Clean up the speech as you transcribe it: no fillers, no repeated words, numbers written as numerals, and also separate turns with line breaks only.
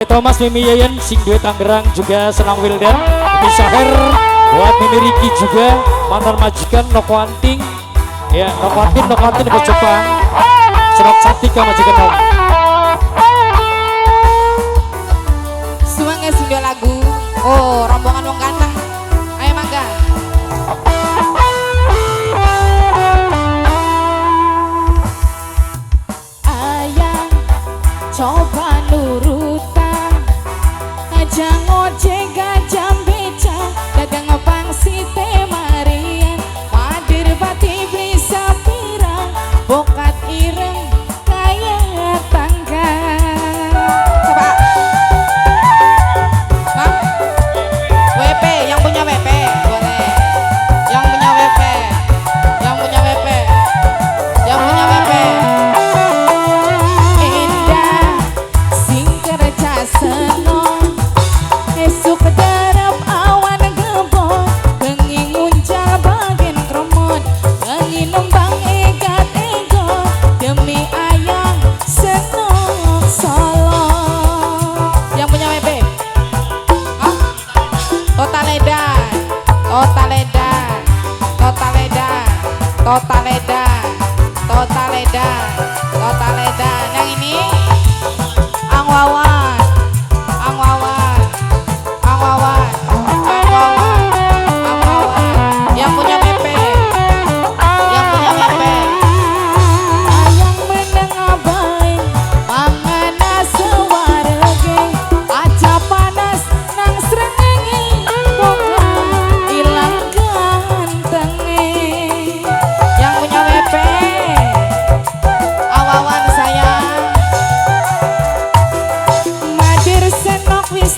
Thomas, Mimi Yeyen, sing duwe Tangerang juga Senang Wildan, Mimi Saher, buat Mimi Riki juga, mantan majikan Noko Anting, ya Noko Anting, Noko Anting ke Jepang, Senok Cantika majikan Om.
Semangat sing lagu, oh rombongan wong ganteng, ayo mangga. Ayang coba nurutan, aja ngojek aja beca, dagang pangsit marian, madir pati beli sapira, bokat ireng kaya tangga. Coba, Bang, WP yang punya WP boleh, yang punya WP, yang punya WP, yang punya WP. Indah sing kerja seneng, esuk derep awan gebon, bengi nguncal bagen kromon, bengi nembang egat ego, demi ayang senok solo. Yang punya WP, ah, total edan, total edan, total edan, total edan, total edan, total edan. Yang ini Angwawan, Angwawan, Angwawan, Angwawan, Angwawan. Yang punya PP, yang punya PP. Ayang meneng abai, mangana sewarege, aja panas nang srengenge, bokat ilang gantenge. Yang punya WP, Awawan sayang. Madir senok wis.